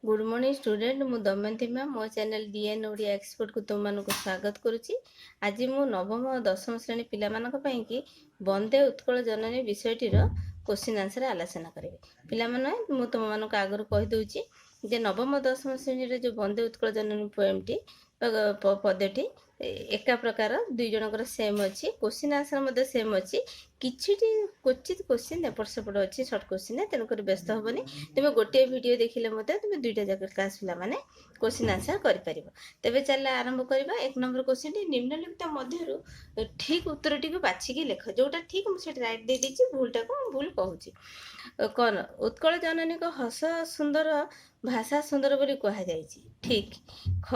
Good morning student, ମୁଁ Damayanti ma'am. ମୋ channel DN Odia ଏକ୍ସପର୍ଟକୁ ତୁମମାନଙ୍କୁ ସ୍ୱାଗତ କରୁଛି। ଆଜି ମୁଁ ନବମ ଓ ଦଶମ ଶ୍ରେଣୀ ପିଲାମାନଙ୍କ ପାଇଁକି ବନ୍ଦେ ଉତ୍କଳ ଜନନୀ ବିଷୟଟିର କୋଶ୍ଚିନ୍ ଆନ୍ସର୍ ଆଲୋଚନା କରିବି। ପିଲାମାନେ, ମୁଁ ତୁମମାନଙ୍କୁ ଆଗରୁ କହିଦେଉଛି ଯେ ନବମ ଦଶମ ଶ୍ରେଣୀରେ ଯେଉଁ ବନ୍ଦେ ଉତ୍କଳ ଜନନୀ ପୋଏମ୍ଟି ବା ପଦ୍ୟଟି ଏକା ପ୍ରକାର, ଦୁଇ ଜଣଙ୍କର ସେମ୍ ଅଛି। କୋଶ୍ଚିନ୍ ଆନ୍ସର୍ ମଧ୍ୟ ସେମ୍ ଅଛି। କିଛିଟି କ୍ୱଚିତ୍ କୋଶ୍ଚିନ୍ ଏପଟ ସେପଟ ଅଛି, ସର୍ଟ କୋଶ୍ଚିନ୍। ତେଣୁକରି ବ୍ୟସ୍ତ ହେବନି। ତୁମେ ଗୋଟିଏ ଭିଡ଼ିଓ ଦେଖିଲେ ମଧ୍ୟ ତୁମେ ଦୁଇଟା ଯାକ କ୍ଲାସ୍ ପିଲାମାନେ କୋଶ୍ଚିନ୍ ଆନ୍ସର୍ କରିପାରିବ। ତେବେ ଚାଲ ଆରମ୍ଭ କରିବା। 1 ନମ୍ବର କୋଶ୍ଚିନ୍ଟି, ନିମ୍ନଲିଖିତ ମଧ୍ୟରୁ ଠିକ୍ ଉତ୍ତରଟିକୁ ବାଛିକି ଲେଖ। ଯେଉଁଟା ଠିକ୍ ମୁଁ ସେଠି ରାଇଟ୍ ଦେଇଦେଇଛି, ଭୁଲଟାକୁ ମୁଁ ଭୁଲ କହୁଛି। କ'ଣ? ଉତ୍କଳ ଜନନୀଙ୍କ ହସ ସୁନ୍ଦର, ଭାଷା ସୁନ୍ଦର ବୋଲି କୁହାଯାଇଛି। ଠିକ୍। ଖ,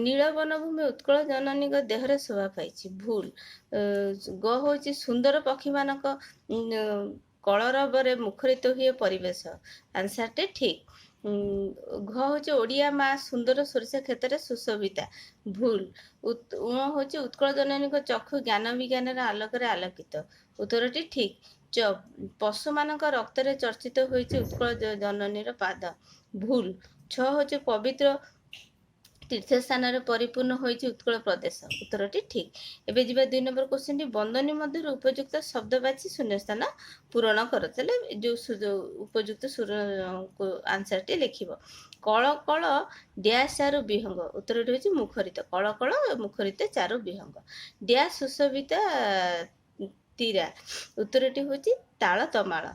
ନୀଳ ବନଭୂମି ଉତ୍କଳ ଜନନୀଙ୍କ ଦେହରେ ଶୋଭା ପାଇଛି। ଭୁଲ। ଗ ହେଉଛି ସୁନ୍ଦର ପକ୍ଷୀମାନଙ୍କ କଳରବରେ ମୁଖରିତ ହୁଏ ପରିବେଶ। ଆନ୍ସର୍ଟି ଠିକ୍। ଘ ହେଉଛି ଓଡ଼ିଆ ମା ସୁନ୍ଦର ସୋରିଷ କ୍ଷେତରେ ସୁଶୋଭିତା। ଭୁଲ। ଉଁ ହେଉଛି ଉତ୍କଳ ଜନନୀଙ୍କ ଚକ୍ଷୁ ଜ୍ଞାନ ବିଜ୍ଞାନର ଆଲୋକରେ ଆଲୋକିତ। ଉତ୍ତରଟି ଠିକ୍। ଚ, ପଶୁମାନଙ୍କ ରକ୍ତରେ ଚର୍ଚ୍ଚିତ ହୋଇଛି ଉତ୍କଳ ଜନନୀର ପାଦ। ଭୁଲ। ଛ ହେଉଛି ପବିତ୍ର ତୀର୍ଥସ୍ଥାନରେ ପରିପୂର୍ଣ୍ଣ ହୋଇଛି ଉତ୍କଳ ପ୍ରଦେଶ। ଉତ୍ତରଟି ଠିକ୍। ଏବେ ଯିବା 2 ନମ୍ବର କୋଶ୍ଚିନ୍ଟି। ବନ୍ଦନୀ ମଧ୍ୟରୁ ଉପଯୁକ୍ତ ଶବ୍ଦ ବାଛି ଶୂନ୍ୟସ୍ଥାନ ପୂରଣ କର। ତାହେଲେ ଯେଉଁ ଉପଯୁକ୍ତ ଆନ୍ସର୍ଟି ଲେଖିବ। କଳ କଳ ଡ୍ୟାସ୍ ଚାରୁ ବିହଙ୍ଗ। ଉତ୍ତରଟି ହେଉଛି ମୁଖରିତ। କଳ କଳ ମୁଖରିତ ଚାରୁ ବିହଙ୍ଗ। ଡ୍ୟାସ୍ ସୁଶୋଭିତ ତୀରା। ଉତ୍ତରଟି ହେଉଛି ତାଳ ତମାଳ।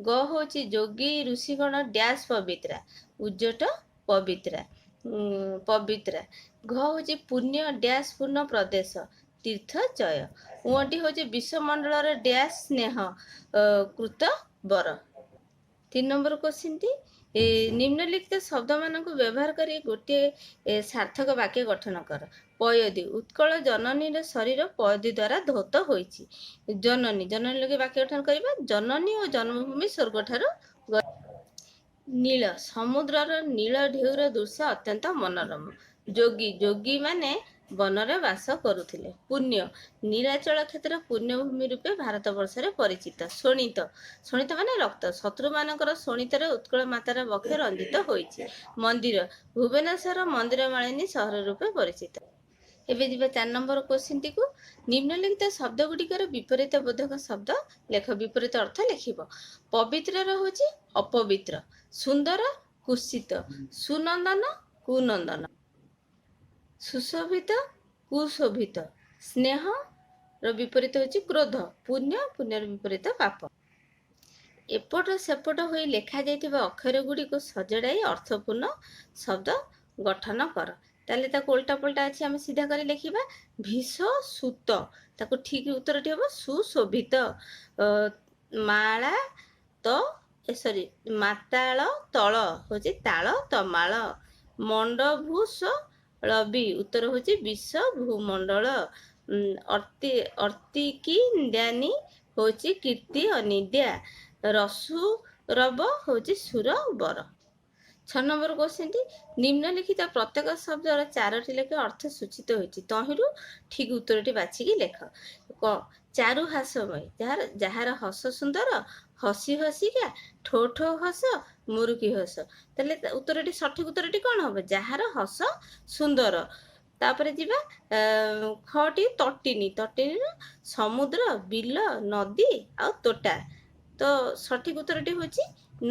ଗ ହେଉଛି ଯୋଗୀ ଋଷିଗଣ ଡ୍ୟାସ୍ ପବିତ୍ରା। ଉଜ୍ଜଟ ପବିତ୍ରା, ପବିତ୍ରା। ଘ ହେଉଛି ପୁଣ୍ୟ ଡ୍ୟାସ୍ ପୂର୍ଣ୍ଣ ପ୍ରଦେଶ। ତୀର୍ଥଚୟ। ଉଁଟି ହେଉଛି ବିଶ୍ୱମଣ୍ଡଳର ଡ୍ୟାସ୍ ସ୍ନେହ କୃତ ବର। 3 ନମ୍ବର କୋଶ୍ଚିନ୍ଟି, ନିମ୍ନଲିଖିତ ଶବ୍ଦମାନଙ୍କୁ ବ୍ୟବହାର କରି ଗୋଟିଏ ସାର୍ଥକ ବାକ୍ୟ ଗଠନ କର। ପୟୋଧି, ଉତ୍କଳ ଜନନୀର ଶରୀର ପୟୋଧି ଦ୍ୱାରା ଧୌତ ହୋଇଛି। ଜନନୀ, ଜନନୀ ଲଗେଇ ବାକ୍ୟ ଗଠନ କରିବା। ଜନନୀ ଓ ଜନ୍ମଭୂମି ସ୍ୱର୍ଗଠାରୁ। ନୀଳ, ସମୁଦ୍ରର ନୀଳ ଢେଉର ଦୃଶ୍ୟ ଅତ୍ୟନ୍ତ ମନୋରମ। ଯୋଗୀ, ଯୋଗୀମାନେ ବନରେ ବାସ କରୁଥିଲେ। ପୁଣ୍ୟ, ନୀଳାଚଳ କ୍ଷେତ୍ର ପୁଣ୍ୟଭୂମି ରୂପେ ଭାରତବର୍ଷରେ ପରିଚିତ। ଶୋଣିତ, ଶୋଣିତ ମାନେ ରକ୍ତ। ଶତ୍ରୁମାନଙ୍କର ଶୋଣିତରେ ଉତ୍କଳ ମାତାର ବକ୍ଷ ରଞ୍ଜିତ ହୋଇଛି। ମନ୍ଦିର, ଭୁବନେଶ୍ୱର ମନ୍ଦିର ମାଳିନୀ ସହର ରୂପେ ପରିଚିତ। ଏବେ ଯିବା 4 ନମ୍ବର କୋଶ୍ଚିନ୍ଟିକୁ। ନିମ୍ନଲିଖିତ ଶବ୍ଦ ଗୁଡ଼ିକର ବିପରୀତ ବୋଧକ ଶବ୍ଦ ଲେଖ। ବିପରୀତ ଅର୍ଥ ଲେଖିବ। ପବିତ୍ରର ହେଉଛି ଅପବିତ୍ର, ସୁନ୍ଦର କୁତ୍ସିତ, ସୁନନ୍ଦନ କୁନନ୍ଦନ, ସୁଶୋଭିତ କୁଶୋଭିତ, ସ୍ନେହର ବିପରୀତ ହେଉଛି କ୍ରୋଧ, ପୁଣ୍ୟ, ପୁଣ୍ୟର ବିପରୀତ ପାପ। ଏପଟ ସେପଟ ହୋଇ ଲେଖାଯାଇଥିବା ଅକ୍ଷର ଗୁଡ଼ିକୁ ସଜଡ଼ାଇ ଅର୍ଥପୂର୍ଣ୍ଣ ଶବ୍ଦ ଗଠନ କର। ତାହେଲେ ତାକୁ ଓଲଟା ପଲଟା ଅଛି, ଆମେ ସିଧା କରି ଲେଖିବା। ଭୀଷ ସୁତ, ତାକୁ ଠିକ ଉତ୍ତରଟି ହେବ ସୁଶୋଭିତ। ମାଳା ତ ସରି ମାତାଳ ତଳ ହେଉଛି ତାଳ ତମାଳ। ମଣ୍ଡଭୂଷ ରବି, ଉତ୍ତର ହେଉଛି ବିଷ ଭୂମଣ୍ଡଳ। ଅର୍ତି ଅର୍ତିକିନ୍ଦ୍ୟାନୀ ହେଉଛି କୀର୍ତ୍ତି ଅନିଦ୍ୟା। ରସୁରବ ହେଉଛି ସୁରବର। 6 ନମ୍ବର କୋଶ୍ଚିନ୍ଟି, ନିମ୍ନଲିଖିତ ପ୍ରତ୍ୟେକ ଶବ୍ଦର ଚାରୋଟି ଲେଖା ଅର୍ଥ ସୂଚିତ ହୋଇଛି, ତହିଁରୁ ଠିକ ଉତ୍ତରଟି ବାଛିକି ଲେଖ। କ, ଚାରୁ ହାସମୟ, ଯାହାର ଯାହାର ହସ ସୁନ୍ଦର, ହସି ହସିକା, ଠୋ ଠୋ ହସ, ମୁରୁକି ହସ। ତାହେଲେ ଉତ୍ତରଟି, ସଠିକ ଉତ୍ତରଟି କ'ଣ ହବ? ଯାହାର ହସ ସୁନ୍ଦର। ତାପରେ ଯିବା ଖଟି, ତଟିନୀ। ତଟିନୀର ସମୁଦ୍ର, ବିଲ, ନଦୀ ଆଉ ତୋଟା। ତ ସଠିକ ଉତ୍ତରଟି ହେଉଛି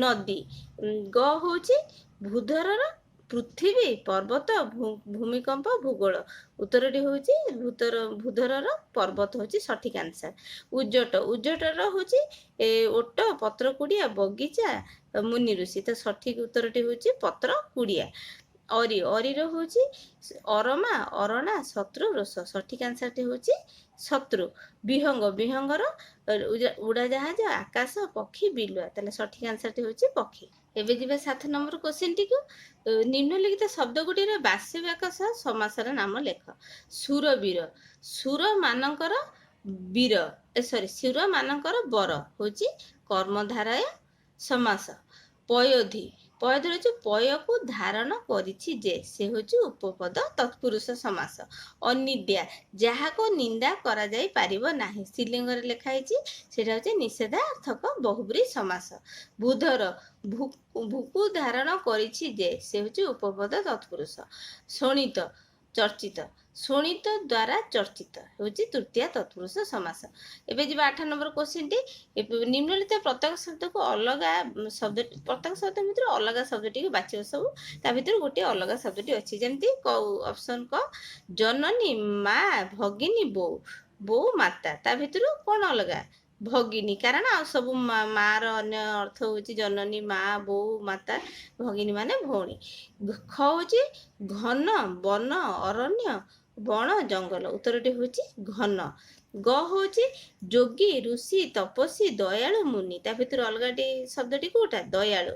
ନଦୀ। ଗ ହେଉଛି ଭୂଧରର ପୃଥିବୀ, ପର୍ବତ, ଭୂମିକମ୍ପ, ଭୂଗୋଳ। ଉତ୍ତରଟି ହେଉଛି ଭୂଧରର ପର୍ବତ ହେଉଛି ସଠିକ ଆନ୍ସର। ଉଜ୍ଜଟ, ଉଜ୍ଜଟର ହେଉଛି ଓଟ, ପତ୍ରକୁଡ଼ିଆ, ବଗିଚା, ମୁନି ଋଷି। ତ ସଠିକ ଉତ୍ତରଟି ହେଉଛି ପତ୍ର କୁଡ଼ିଆ। ଅରି, ଅରିର ହେଉଛି ଅରମା, ଅରଣା, ଶତ୍ରୁ, ରୋଷ। ସଠିକ ଆନ୍ସରଟି ହେଉଛି ଶତ୍ରୁ। ବିହଙ୍ଗ, ବିହଙ୍ଗର ଉଡ଼ାଜାହାଜ, ଆକାଶ, ପକ୍ଷୀ, ବିଲୁଆ। ତାହେଲେ ସଠିକ ଆନ୍ସରଟି ହେଉଛି ପକ୍ଷୀ। ଏବେ ଯିବା 7 ନମ୍ବର କୋଶ୍ଚିନ୍ଟିକୁ। ନିମ୍ନଲିଖିତ ଶବ୍ଦ ଗୁଡ଼ିକର ବାସ୍ୟବାକ ସହ ସମାସର ନାମ ଲେଖ। ସୁରବୀର, ସୁରମାନଙ୍କର ବୀର, ସରି ସୁରମାନଙ୍କର ବର ହେଉଛି କର୍ମଧାରୟ ସମାସ। ପୟୋଧି, ପୟୋଧି ହେଉଛି ପୟକୁ ଧାରଣ କରିଛି ଯେ, ସେ ହେଉଛି ଉପପଦ ତତ୍ପୁରୁଷ ସମାସ। ଅନିଦ୍ୟା, ଯାହାକୁ ନିନ୍ଦା କରାଯାଇ ପାରିବ ନାହିଁ, ସ୍ତ୍ରୀଲିଙ୍ଗରେ ଲେଖା ହେଇଛି, ସେଇଟା ହେଉଛି ନିଷେଧାର୍ଥକ ବହୁବ୍ରୀହି ସମାସ। ଭୂଧର, ଭୂକୁ ଧାରଣ କରିଛି ଯେ, ସେ ହେଉଛି ଉପପଦ ତତ୍ପୁରୁଷ। ଶୋଣିତ ଚର୍ଚ୍ଚିତ, ଶୋଣିତ ଦ୍ୱାରା ଚର୍ଚ୍ଚିତ ହେଉଛି ତୃତୀୟା ତତ୍ପୁରୁଷ ସମାସ। ଏବେ ଯିବା 8 ନମ୍ବର କୋଶ୍ଚିନ୍ଟି। ନିମ୍ନଲିଖିତ ପ୍ରତ୍ୟେକ ଶବ୍ଦକୁ ଅଲଗା ଶବ୍ଦ, ପ୍ରତ୍ୟେକ ଶବ୍ଦ ଭିତରୁ ଅଲଗା ଶବ୍ଦଟିକୁ ବାଛିବ। ସବୁ ତା ଭିତରୁ ଗୋଟିଏ ଅଲଗା ଶବ୍ଦଟି ଅଛି। ଯେମିତି ଅପସନ୍ କ, ଜନନୀ, ମା, ଭଗିନୀ, ବୋଉ, ବୋଉ, ମାତା। ତା ଭିତରୁ କ'ଣ ଅଲଗା? ଭଗିନୀ। କାରଣ ଆଉ ସବୁ ମାର ଅନ୍ୟ ଅର୍ଥ ହେଉଛି ଜନନୀ, ମା, ବୋଉ, ମାତା। ଭଗିନୀ ମାନେ ଭଉଣୀ। ଖ ହେଉଛି ଘନ, ବନ, ଅରଣ୍ୟ, ବଣ, ଜଙ୍ଗଲ। ଉତ୍ତରଟି ହେଉଛି ଘନ। ଗ ହେଉଛି ଯୋଗୀ, ଋଷି, ତପସ୍ୱୀ, ଦୟାଳୁ, ମୁନି। ତା ଭିତରୁ ଅଲଗାଟି ଶବ୍ଦଟି କୋଉଟା? ଦୟାଳୁ।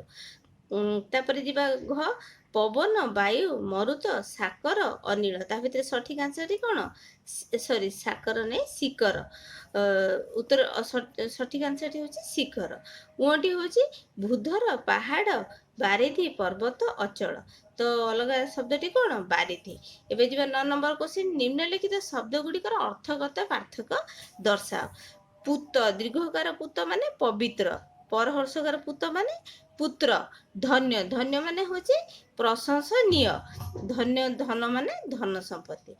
ତାପରେ ଯିବା ଘ, ପବନ, ବାୟୁ, ମରୁତ, ସାକର, ଅନିଳ। ତା ଭିତରେ ସଠିକ ଆନ୍ସରଟି କ'ଣ? ସରି, ସାକର ନାଇଁ, ଶିକର। ଉତ୍ତର ସଠିକ ଆନ୍ସରଟି ହେଉଛି ଶିଖର। ଉଅଁଟି ହେଉଛି ଭୂଧର, ପାହାଡ଼, ବାରିଧି, ପର୍ବତ, ଅଚଳ। ତ ଅଲଗା ଶବ୍ଦଟି କ'ଣ? ବାରିଧି। ଏବେ ଯିବା 9 ନମ୍ବର କୋଶ୍ଚିନ୍। ନିମ୍ନଲିଖିତ ଶବ୍ଦ ଗୁଡ଼ିକର ଅର୍ଥଗତ ପାର୍ଥକ୍ୟ ଦର୍ଶାଅ। ପୁତ, ଦୀର୍ଘକାର ପୁତ ମାନେ ପବିତ୍ର, ପରହର୍ଷକାର ପୁତ ମାନେ ପୁତ୍ର। ଧନ୍ୟ, ଧନ୍ୟ ମାନେ ହେଉଛି ପ୍ରଶଂସନୀୟ, ଧନ୍ୟ, ଧନ ମାନେ ଧନ ସମ୍ପତ୍ତି।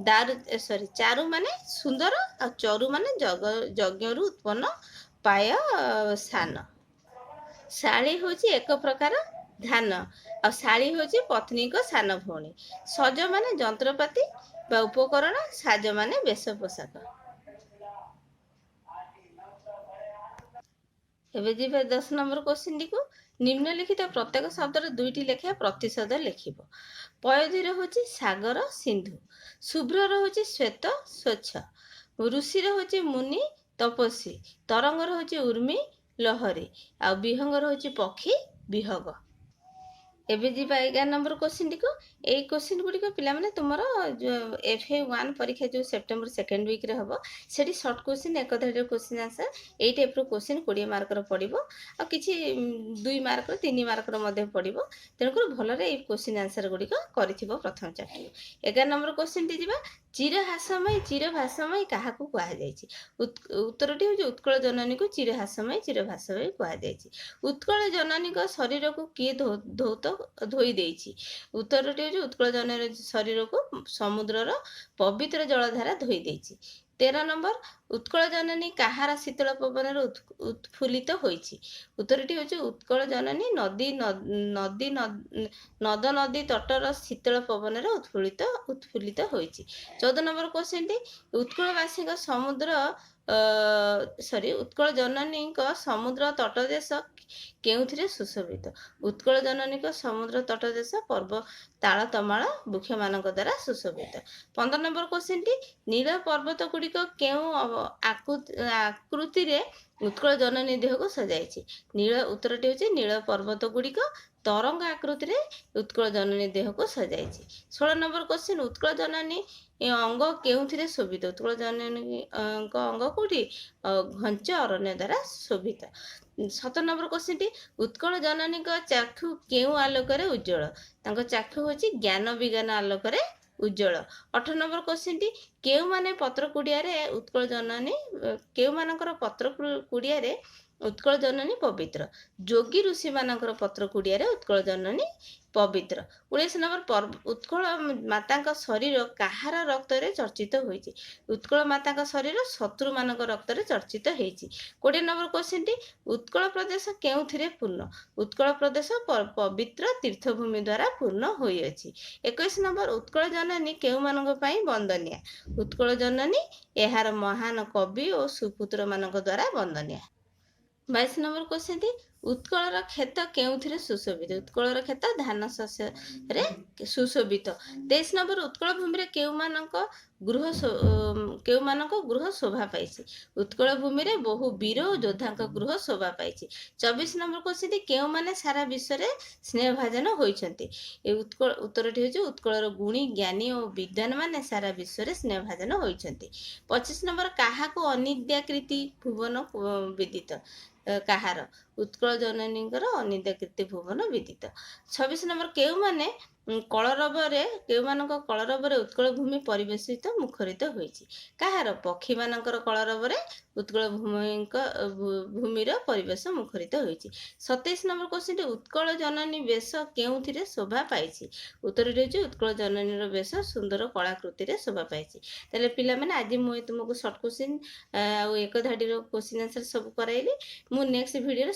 ଦାରୁ, ସରି, ଚାରୁ ମାନେ ସୁନ୍ଦର, ଆଉ ଚରୁ ମାନେ ଯଜ୍ଞରୁ ଉତ୍ପନ୍ନ ପାୟ ସାନ। ଶାଳୀ ହେଉଛି ଏକ ପ୍ରକାର ଧାନ, ଆଉ ଶାଳୀ ହେଉଛି ପତ୍ନୀଙ୍କ ସାନ ଭଉଣୀ। ସଜ ମାନେ ଯନ୍ତ୍ରପାତି ବା ଉପକରଣ, ସାଜ ମାନେ ବେଶ ପୋଷାକ। ଏବେ ଯିବା 10 ନମ୍ବର କୋଶ୍ଚିନ୍ଟିକୁ। ନିମ୍ନଲିଖିତ ପ୍ରତ୍ୟେକ ଶବ୍ଦର 2ଟି ଲେଖାଏଁ ପ୍ରତିଶବ୍ଦ ଲେଖିବ। ପୟୋଧିର ହେଉଛି ସାଗର, ସିନ୍ଧୁ। ଶୁଭ୍ରର ହେଉଛି ଶ୍ୱେତ, ସ୍ୱଚ୍ଛ। ଋଷିର ହେଉଛି ମୁନି, ତପସ୍ୱୀ। ତରଙ୍ଗର ହେଉଛି ଉର୍ମି, ଲହରୀ। ଆଉ ବିହଙ୍ଗର ହେଉଛି ପକ୍ଷୀ, ବିହଗ। ଏବେ ଯିବା 11 ନମ୍ବର କୋଶ୍ଚିନ୍ଟିକୁ। ଏଇ କୋଶ୍ଚିନ୍ ଗୁଡ଼ିକ ପିଲାମାନେ ତୁମର FA1 ପରୀକ୍ଷା ଯେଉଁ ସେପ୍ଟେମ୍ବର ସେକେଣ୍ଡ ୱିକ୍ରେ ହେବ, ସେଠି ସର୍ଟ କୋଶ୍ଚିନ୍, ଏକ ଧାଡ଼ିର କୋଶ୍ଚିନ୍ ଆନ୍ସର୍, ଏଇ ଟାଇପ୍ର କୋଶ୍ଚିନ୍ 20 ମାର୍କର ପଡ଼ିବ, ଆଉ କିଛି 2 ମାର୍କର, 3 ମାର୍କର ମଧ୍ୟ ପଡ଼ିବ। ତେଣୁକରି ଭଲରେ ଏଇ କୋଶ୍ଚିନ୍ ଆନ୍ସର୍ ଗୁଡ଼ିକ କରିଥିବ ପ୍ରଥମ ଚାପ୍ଟର। 11 ନମ୍ବର କୋଶ୍ଚିନ୍ଟି ଯିବା। ଚିରହାସମୟୀ, ଚିରଭାସମୟୀ କାହାକୁ କୁହାଯାଇଛି? ଉତ୍ତରଟି ହେଉଛି ଉତ୍କଳ ଜନନୀକୁ ଚିରହାସମୟୀ, ଚିରଭାସମୟୀ କୁହାଯାଇଛି। ଉତ୍କଳ ଜନନୀଙ୍କ ଶରୀରକୁ କିଏ ଧୌତ ଧୋଇ ଦେଇଛି? ଉତ୍ତରଟି ହେଉଛି ଉତ୍କଳ ଜନନୀ ଶରୀରକୁ ସମୁଦ୍ରର ପବିତ୍ର ଜଳଧାରା ଧୋଇ ଦେଇଛି। 13 ନମ୍ବର, ଉତ୍କଳ ଜନନୀ କାହାର ଶୀତଳ ପବନରେ ଉତ୍ଫୁଲ୍ଲିତ ହୋଇଛି? ଉତ୍ତରଟି ହେଉଛି ଉତ୍କଳ ଜନନୀ ନଦୀ ନଦୀ ନଦ ନଦୀ ତଟର ଶୀତଳ ପବନରେ ଉତ୍ଫୁଲ୍ଲିତ ହୋଇଛି। 14 ନମ୍ବର କୋଶ୍ଚିନ୍ଟି, ଉତ୍କଳବାସୀଙ୍କ ସମୁଦ୍ର, ସରି, ଉତ୍କଳ ଜନନୀଙ୍କ ସମୁଦ୍ର ତଟଦେଶ କେଉଁଥିରେ ସୁଶୋଭିତ? ଉତ୍କଳ ଜନନୀଙ୍କ ସମୁଦ୍ର ତଟଦେଶ ପର୍ବ ତାଳ ତମାଳ ବୃକ୍ଷମାନଙ୍କ ଦ୍ୱାରା ସୁଶୋଭିତ। 15 ନମ୍ବର କୋଶ୍ଚିନ୍ଟି, ନୀଳ ପର୍ବତ ଗୁଡ଼ିକ କେଉଁ ଆକୃତିରେ ଉତ୍କଳ ଜନନୀ ଦେହକୁ ସଜାଇଛି? ନୀଳ, ଉତ୍ତରଟି ହେଉଛି ନୀଳ ପର୍ବତ ଗୁଡ଼ିକ ତରଙ୍ଗ ଆକୃତିରେ ଉତ୍କଳ ଜନନୀ ଦେହକୁ ସଜାଇଛି। 16 ନମ୍ବର କୋଶ୍ଚିନ୍, ଉତ୍କଳ ଜନନୀ ଅଙ୍ଗ କେଉଁଥିରେ ଶୋଭିତ? ଉତ୍କଳ ଜନନୀଙ୍କ ଅଙ୍ଗ କୋଉଠି? ଘଞ୍ଚ ଅରଣ୍ୟ ଦ୍ୱାରା ଶୋଭିତ। 17 ନମ୍ବର କୋଶ୍ଚିନ୍ଟି, ଉତ୍କଳ ଜନନୀଙ୍କ ଚାକ୍ଷୁ କେଉଁ ଆଲୋକରେ ଉଜ୍ଜଳ? ତାଙ୍କ ଚାକ୍ଷୁ ହେଉଛି ଜ୍ଞାନ ବିଜ୍ଞାନ ଆଲୋକରେ ଉଜ୍ଜଳ। 18 ନମ୍ବର କୋଶ୍ଚିନ୍ଟି, କେଉଁମାନେ ପତ୍ର କୁଡ଼ିଆରେ ଉତ୍କଳ ଜନନୀ, କେଉଁମାନଙ୍କର ପତ୍ର କୁଡ଼ିଆରେ ଉତ୍କଳ ଜନନୀ ପବିତ୍ର? ଯୋଗୀ ଋଷିମାନଙ୍କର ପତ୍ର କୁଡ଼ିଆରେ ଉତ୍କଳ ଜନନୀ ପବିତ୍ର। 19 ନମ୍ବର, ଉତ୍କଳ ମାତାଙ୍କ ଶରୀର କାହାର ରକ୍ତରେ ଚର୍ଚ୍ଚିତ ହୋଇଛି? ଉତ୍କଳ ମାତାଙ୍କ ଶରୀର ଶତ୍ରୁମାନଙ୍କ ରକ୍ତରେ ଚର୍ଚ୍ଚିତ ହେଇଛି। 20 ନମ୍ବର କୋଶ୍ଚିନ୍ଟି, ଉତ୍କଳ ପ୍ରଦେଶ କେଉଁଥିରେ ପୂର୍ଣ୍ଣ? ଉତ୍କଳ ପ୍ରଦେଶ ପବିତ୍ର ତୀର୍ଥଭୂମି ଦ୍ୱାରା ପୂର୍ଣ୍ଣ ହୋଇଅଛି। 21 ନମ୍ବର, ଉତ୍କଳ ଜନନୀ କେଉଁମାନଙ୍କ ପାଇଁ ବନ୍ଦନୀୟା? ଉତ୍କଳ ଜନନୀ ଏହାର ମହାନ କବି ଓ ସୁପୁତ୍ରମାନଙ୍କ ଦ୍ୱାରା ବନ୍ଦନୀୟା। 22 ନମ୍ବର କୋଶ୍ଚିନ୍, ଉତ୍କଳର କ୍ଷେତ କେଉଁଥିରେ ସୁଶୋଭିତ? ଉତ୍କଳର କ୍ଷେତ ଧାନ ଶସ୍ୟରେ ସୁଶୋଭିତ। 23 ନମ୍ବର, ଉତ୍କଳ ଭୂମିରେ କେଉଁମାନଙ୍କ ଗୃହ ଶୋଭା ପାଇଛି? ଉତ୍କଳ ଭୂମିରେ ବହୁ ବୀର ଓ ଯୋଦ୍ଧାଙ୍କ ଗୃହ ଶୋଭା ପାଇଛି। 24 ନମ୍ବର କୋଶ୍ଚିନ୍, କେଉଁମାନେ ସାରା ବିଶ୍ୱରେ ସ୍ନେହଭାଜନ ହୋଇଛନ୍ତି? ଏ ଉତ୍କଳ, ଉତ୍ତରଟି ହେଉଛି ଉତ୍କଳର ଗୁଣୀ, ଜ୍ଞାନୀ ଓ ବିଦ୍ୱାନ ମାନେ ସାରା ବିଶ୍ୱରେ ସ୍ନେହଭାଜନ ହୋଇଛନ୍ତି। 25 ନମ୍ବର, କାହାକୁ ଅନିଦ୍ୟାକୃତି ଭୁବନ ବିଦିତ? କାହାର? ଉତ୍କଳ ଜନନୀଙ୍କର ଅନିନ୍ଦ୍ୟ କୀର୍ତ୍ତି ଭୁବନ ବିଦିତ। 26 ନମ୍ବର, କେଉଁମାନେ କଳରବରେ, କେଉଁମାନଙ୍କ କଳରବରେ ଉତ୍କଳ ଭୂମି ପରିବେଶିତ ମୁଖରିତ ହୋଇଛି? କାହାର? ପକ୍ଷୀମାନଙ୍କର କଳରବରେ ଉତ୍କଳ ଭୂମିଙ୍କ ଭୂମିର ପରିବେଶ ମୁଖରିତ ହୋଇଛି। 27 ନମ୍ବର କ୍ୱେଶ୍ଚିନ୍ଟି, ଉତ୍କଳ ଜନନୀ ବେଶ କେଉଁଥିରେ ଶୋଭା ପାଇଛି? ଉତ୍ତରଟି ହେଉଛି ଉତ୍କଳ ଜନନୀର ବେଶ ସୁନ୍ଦର କଳାକୃତିରେ ଶୋଭା ପାଇଛି। ତାହେଲେ ପିଲାମାନେ, ଆଜି ମୁଁ ତୁମକୁ ସର୍ଟ କ୍ୱେଶ୍ଚିନ୍ ଆଉ ଏକ ଧାଡ଼ିର କ୍ୱେଶ୍ଚିନ୍ ଆନ୍ସର୍ ସବୁ କରାଇଲି। ମୁଁ ନେକ୍ସଟ ଭିଡ଼ିଓରେ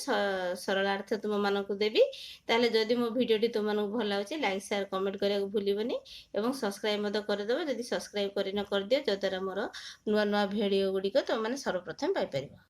ସରଳାର୍ଥ ତୁମମାନଙ୍କୁ ଦେବି। ତାହେଲେ ଯଦି ମୋ ଭିଡ଼ିଓଟି ତୁମମାନଙ୍କୁ ଭଲ ଲାଗୁଛି, ଲାଇକ୍, ସେୟାର, କମେଣ୍ଟ କରିବାକୁ ଭୁଲିବନି ଏବଂ ସବସ୍କ୍ରାଇବ୍ ମଧ୍ୟ କରିଦେବ। ଯଦି ସବସ୍କ୍ରାଇବ୍ କରିନ, କରିଦିଅ, ଯଦ୍ୱାରା ମୋର ନୂଆ ନୂଆ ଭିଡ଼ିଓ ଗୁଡ଼ିକ ତୁମେମାନେ ସର୍ବପ୍ରଥମେ ପାଇପାରିବ।